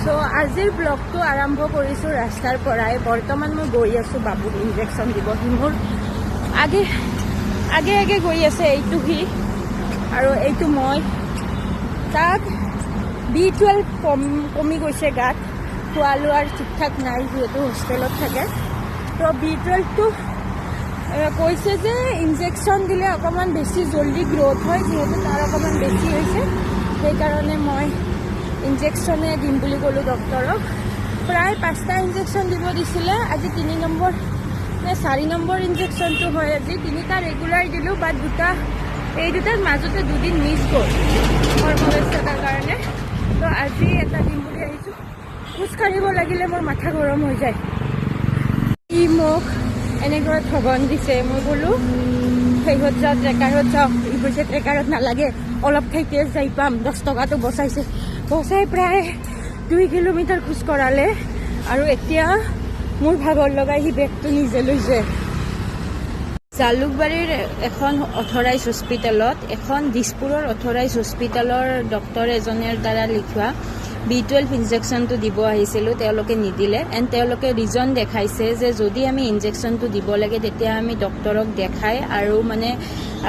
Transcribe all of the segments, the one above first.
চ' আজিৰ ব্লগটো আৰম্ভ কৰিছোঁ ৰাস্তাৰ পৰাই। বৰ্তমান মই গৈ আছোঁ বাবুক ইনজেকশ্যন দিব। সি মোৰ আগে আগে আগে গৈ আছে। এইটো সি আৰু এইটো মই। তাক বি 12 কমি গৈছে গাত। খোৱা লোৱাৰ ঠিক ঠাক নাই, যিহেতু হোষ্টেলত থাকে। তো বি 12টো কৈছে যে ইনজেকশ্যন দিলে অকণমান বেছি জল্দি গ্ৰ'থ হয়। যিহেতু তাৰ অকণমান বেছি হৈছে, সেইকাৰণে মই ইনজেকশ্যনে দিম বুলি ক'লোঁ ডক্টৰক। প্ৰায় পাঁচটা ইনজেকশ্যন দিব দিছিলে। আজি 3 নম্বৰ নে 4 নম্বৰ ইনজেকশ্যনটো হয় আজি। তিনিটা ৰেগুলাৰ দিলোঁ, বাট দুটা, এই দুটাৰ মাজতে দুদিন মিছ গ'ল কৰ্মব্যস্ততাৰ কাৰণে। তো আজি এটা দিম বুলি আহিছোঁ। খোজ কাঢ়িব লাগিলে মোৰ মাথা গৰম হৈ যায়। ই মোক এনেকৈ ঠগন দিছে। মই ক'লো সেইহত যাওঁ, ট্ৰেকাৰত যাওঁ। ই কৈছে ট্ৰেকাৰত নালাগে, অলপ ঠাইতে যাই পাম। 10 টকাটো বচাইছে। বচাই প্ৰায় 2 কিলোমিটাৰ খোজ কঢ়ালে আৰু এতিয়া মোৰ ভাগৰ লগাই সি বেগটো নিজে লৈছে। জালুকবাৰীৰ এখন অথৰাইজ হস্পিটেলত, এখন দিছপুৰৰ অথৰাইজ হস্পিটেলৰ ডক্টৰ এজনৰ দ্বাৰা লিখোৱা বি 12 ইনজেকশ্যনটো দিব আহিছিলোঁ। তেওঁলোকে নিদিলে। এণ্ড তেওঁলোকে ৰিজন দেখাইছে যে যদি আমি ইনজেকশ্যনটো দিব লাগে, তেতিয়া আমি ডক্টৰক দেখাই আৰু মানে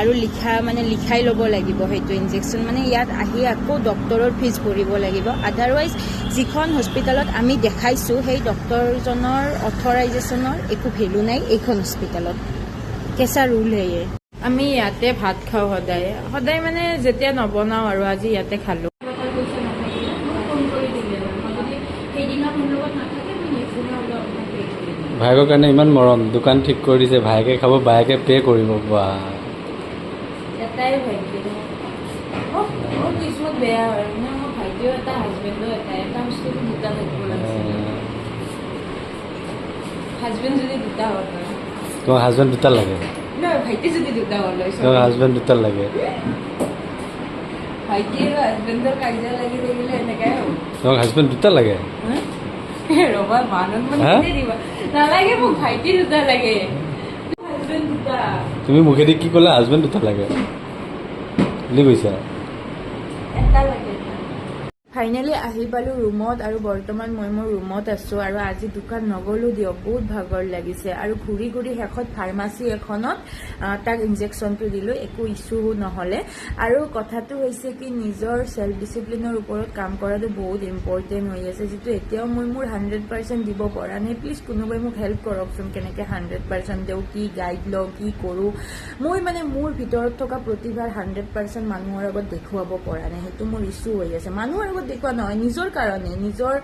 আৰু লিখা মানে লিখাই ল'ব লাগিব। সেইটো ইনজেকশ্যন মানে ইয়াত আহি আকৌ ডক্টৰৰ ফিজ ভৰিব লাগিব। আদাৰৱাইজ যিখন হস্পিটেলত আমি দেখাইছোঁ, সেই ডক্টৰজনৰ অথৰাইজেশ্যনৰ একো ভেলু নাই এইখন হস্পিটেলত। কেঁচা ৰুল সেয়ে। আমি ইয়াতে ভাত খাওঁ সদায় সদায়, মানে যেতিয়া নবনাওঁ আৰু আজি ইয়াতে খালোঁ। পইচা নাথাকিলে মোক ফোন কৰি দিলে হ'ল। মই যদি সেইদিনা মোৰ লগত নাথাকে, মই নেক্সট দিনা হ'লেও আপোনাক পে' কৰি দিম। ভায়েকৰ কাৰণে ইমান মৰম, দোকান ঠিক কৰি দিছে, ভায়েকে খাব, বায়েকে পে' কৰিব, বা! এটাই ভাইটি। মোৰ কিসমত বেয়া হয় মানে মোৰ ভাইটিও এটা, হাজবেণ্ডো এটা। এটা বস্তুটো দুটা থাকিব লাগিছিল। হাজবেণ্ড যদি দুটা হ'ল হয়। তোমাক হাজবেণ্ড দুটা লাগে? নহয়, ভাইটি যদি দুটা হ'ল হয়। তোমাক হাজবেণ্ড দুটা লাগে? ভাইটি আৰু হাজবেণ্ডৰ কাজিয়া লাগি থাকিলে এনেকাই হ'ব। তোমাক হাজবেণ্ড দুটা লাগে? ৰ'বা, মানত মানে হা? কোনে দিবা? নালাগে মোক, ভাইটি দুটা লাগে, হাজবেণ্ড দুটা। তুমি মুখেদি কি ক'লা? হাজবেণ্ড দুটা লাগে বুলি কৈছা। এটা লাগে। ফাইনেলি আহি পালোঁ ৰুমত আৰু বৰ্তমান মই মোৰ ৰুমত আছোঁ আৰু আজি দোকান নগ'লো দিয়ক, বহুত ভাগৰ লাগিছে। আৰু ঘূৰি ঘূৰি শেষত ফাৰ্মাচী এখনত তাক ইনজেকশ্যনটো দিলোঁ, একো ইছ্যু নহ'লে। আৰু কথাটো হৈছে কি, নিজৰ চেল্ফ ডিচিপ্লিনৰ ওপৰত কাম কৰাটো বহুত ইম্পৰ্টেণ্ট হৈ আছে, যিটো এতিয়াও মই মোৰ 100% দিব পৰা নাই। প্লিজ কোনোবাই মোক হেল্প কৰকচোন, কেনেকৈ 100% দিওঁ, কি গাইড লওঁ, কি কৰোঁ। মই মানে মোৰ ভিতৰত থকা প্ৰতিভাৰ 100% মানুহৰ আগত দেখুৱাব পৰা নাই, সেইটো মোৰ ইছ্যু হৈ আছে। মানুহৰ আগত দেখুওৱা নহয়, নিজৰ কাৰণে, নিজৰ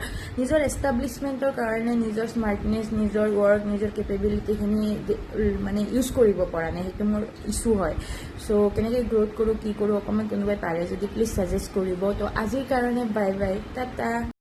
নিজৰ এষ্টাব্লিছমেণ্টৰ কাৰণে, নিজৰ স্মাৰ্টনেছ, নিজৰ ৱৰ্ক, নিজৰ কেপেবিলিটিখিনি মানে ইউজ কৰিব পৰা নাই, সেইটো মোৰ ইছ্যু হয়। চ' কেনেকৈ গ্ৰ'থ কৰোঁ, কি কৰোঁ, অকণমান কোনোবাই পাৰে যদি প্লিজ ছাজেষ্ট কৰিব। তো আজিৰ কাৰণে বাই বাই, টাটা।